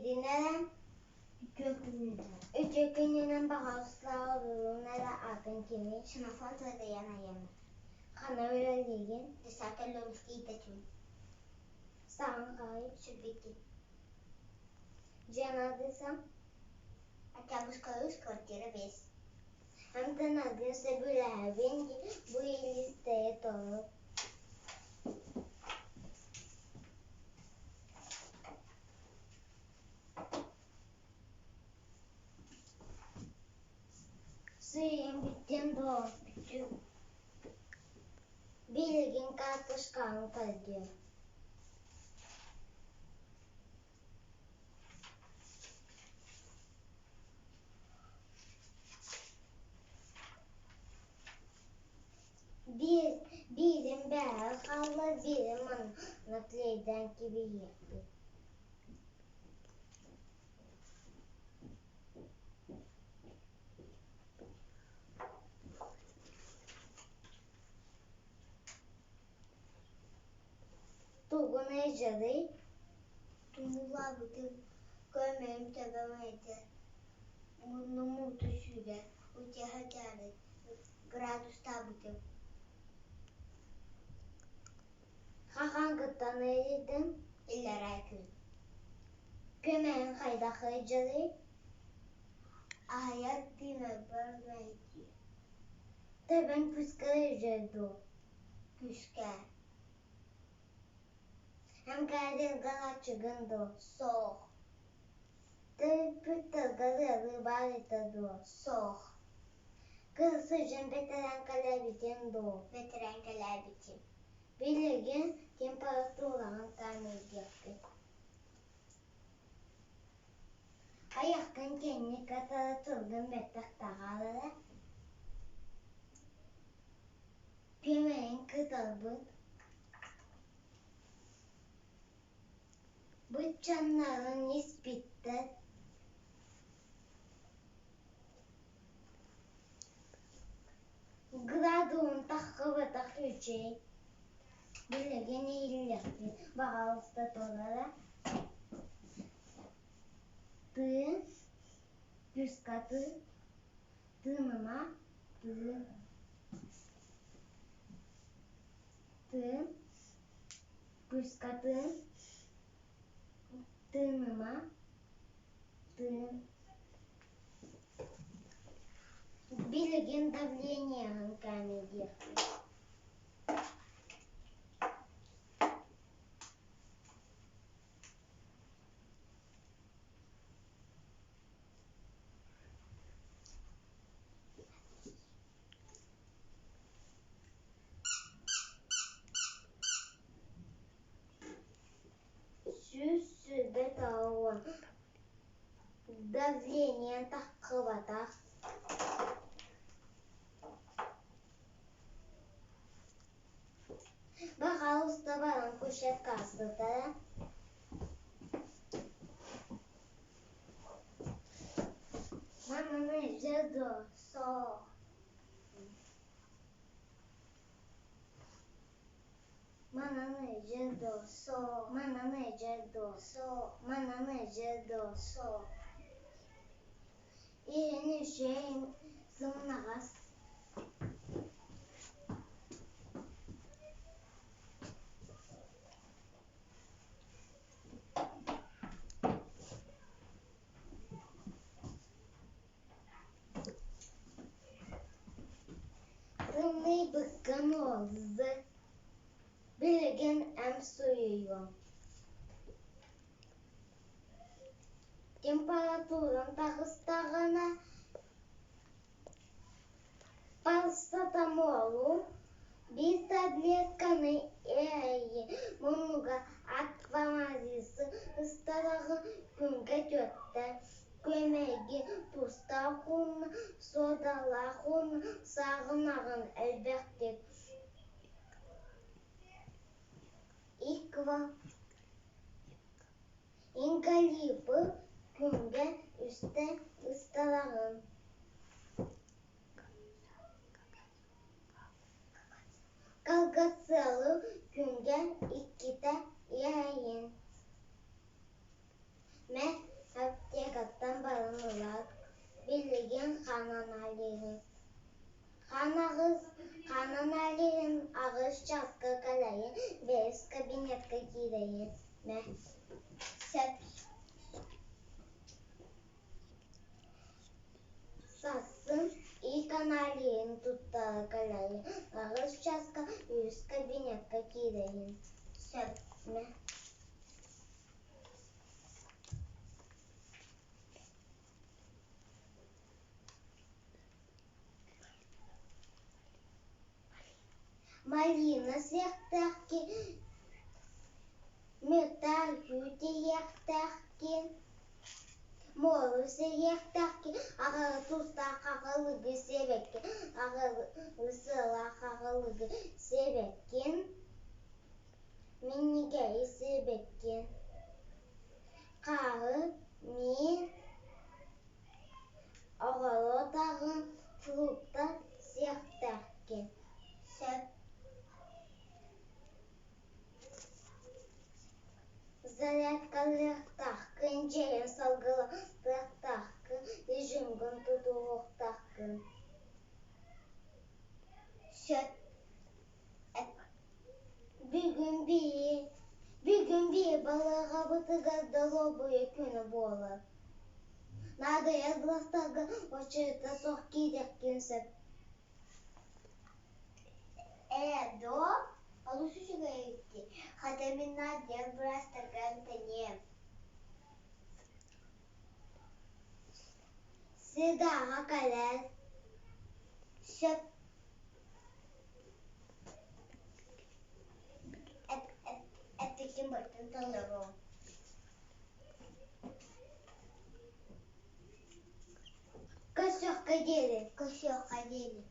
Иһийдин эрэ, үтүө күнүнэн баҕалаах олорун эрэ атын кимий? Ксенофонт Ладыян айанна. Хана үлэлиигин? Десятый Ленский Татюн. Саҥхай Сүрбикки. Дьиэн адыса? Октябрьская улус, квартира 5. Амтанаргын сөбүлээбин бу илиистэри толук. Сыыйан бүттүм буолбутум. Билигин картошкаҕын көрдүөм. Биирин бээҕэ хаалла, биирин манна клейдээн кэбиһиэхпит. Тугун ыйдьарый? Тумуулаабытым, көрмөйүм төбөм ыйдыр, муннум уута сүүрэр, утуйа сылдьаары градустаабытым. Хаһааҥҥыттан ыйдын? Иллэрээ күн. Көмөйүн хайдах ыйдьарый? Аһыйар тыынарбар мэһэйдиир. Төбөҥ күүскэ ыйдьар дуо? Күүскэ. МКД-га аччыгын дуо? Суох. Төрөппүт тылга ыарыы баар этэ дуо? Суох. Кыыс сылдьан бэтэрээн кэлээбитиҥ дуо? Бэтэрээн кэлээбитим. Билигин температураҕын кээмэйдиэхпит. Айаххын кэнник кытары тылгын бэттэх таһаар эрэ. Күөмэйин кытарбыт. Быччаннарын испиттэр. Градуһун таххыбатах үчүгэй. Билигин иһиллиэхпит, баҕалыста туолара. Тыын, күүскэ тыын, тыыныма, тыын. Тыын, күүскэ тыын, тыыныма, тыын. Билигин давлениеҕын кээмэйдиэхпит. 129 Давлениеҥ таххыбатах. Баҕалыста баран кушетка сытара. Мананы дьэ Суох. Мананы дьэ Суох. Мананы дьэ Суох. Мананы дьэ Суох. Иһин үчүгэй сымнаҕас. Тымныйбыккын уолзы, билигин эн суруйуоҥ. Температураҥ таҕыстаҕына парацетамолу биир таблетканы эрэйи муннуга аквамарисы ыстараҕын күҥҥэ түөртэ күөмэйги туустаах уонна суодалаах уонна сааҕынаҕын элбэхтик иква Ингалипы күҥҥэ үстэ ыстараҕын. Калгацелы күҥҥэ иккитэ иһэйин. Мэ киирэйин мэ Сөп Сарсын ик аналиһын туттара кэлэйин, аҕыс чааска үһүс кабинекка киирэйин Сөп мэ Малина сиэхтээххин, металл күүтүйэхтээххин, муору сиэхтээххин, аҕары тустаах аҕалыгы сиэбэккин, аҕары сыалаах аҕалыгы сиэбэккин, минньигэһи сиэбэккин, хааһы, миин, Оҕуруот аһын, фрукта сиэхтээххин сөп. Зарядкалыахтааххын, дьиэҕин салгылатыахтааххын, режимгин тутуһуохтааххын сөп. Бүгүн Бүгүн биир балыыһабытыгар доруобуйа күнэ буолар. Наадыйар бырастарга уочарата суох киириэххин сөп. Ээ, доо, олус үчүгэй эбит дии, хата мин наадыйар быраастарга эмтэниэм. Сыдаҕа кэлэр Сөп Эппиккин быртын толоруом. Көрсүөххэ диэри Көрсүөххэ диэри.